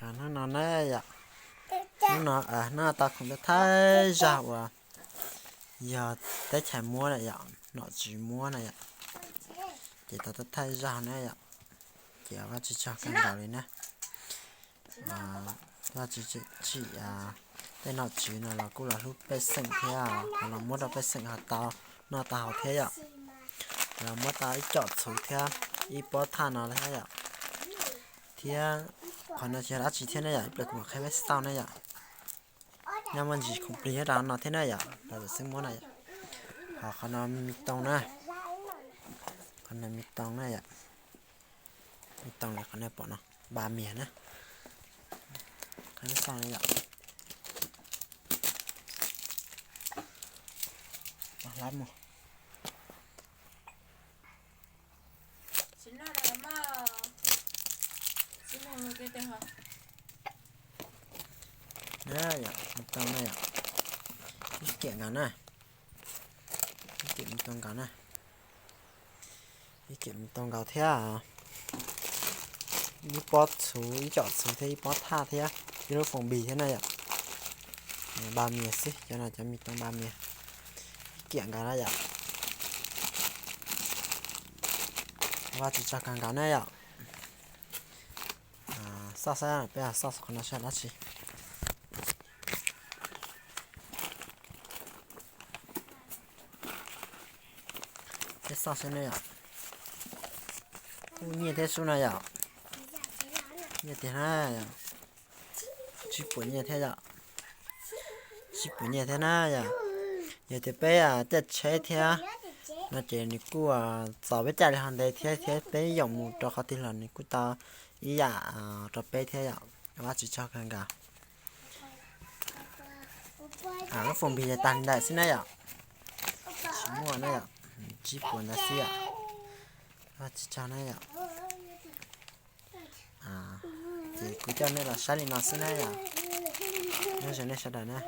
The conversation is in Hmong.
Hnub no na yom, hnub no, hnub no tau khoom thaij thaij zog uas yog teb chaws muab na yom, nom tswv muab na yom, ces tau thaij thaij zog na yom, ces Vajtswv tsaug kawg nkaus li na. Vajtswv tsim tej nom tswv no los kuj los hlub pej xeem thiab, los muab rau pej xeem ho tau noj tau haus thiab yom. Los muab tau ib com txhuv thiab ib pob thaj no thiab yom. Thiab qhov no tsis yog dab tsi thiab ne yom, ib pliag kuv mam qhia peb xauj ne yom. Nyob muaj ntsis khoom plig nyob rau no thiab na yom, los xeeb muab na yom. Ho qhov no me tooj na, qhov no me tooj na yom, me tooj li qhov nej pom no, npa mias na, qhia peb xauj na yom. Hlab mus. Na yom, me tooj na yom, ib kiam nkaus na, ib kiam me tooj nkaus na, ib kiam me tooj nkaus thiab, ib pob txhuv, ib com txhuv thiab ib pob thaj thiab ib lub foom npis thiab na yom. Npa mias xwb, cov no cov me tooj npa mias, ib kiam nkaus na yom. Vajtswv tsaug kawg nkaus na yom. Xauj saib peb xauj qhov no saib dab tsi. Peb xauj saib ne yom. Kuj nyiaj thiab sub na yom. Nyiaj tiag na yom. Tsib puas nyiaj thiab yom. Tsib puas nyiaj thiab na yom. Yog tias peb caij tsheb thiab no ces nws kuj txaus peb caij li ho ntev thiab, thiab peb yoom mus rau qhov twg los nws kuj tau ib yam rau peb thiab yom. Vajtswv tsaug kawg nkaus. Lub foom npis ces tag li ntawd xwb na yom. Tsis muaj na yom, tsib puas ntawd xwb yom. Vajtswv tsaug na yom. Ces kuv coj nej los saib li no xwb na yom. Nyob zoo nej sawv daws na.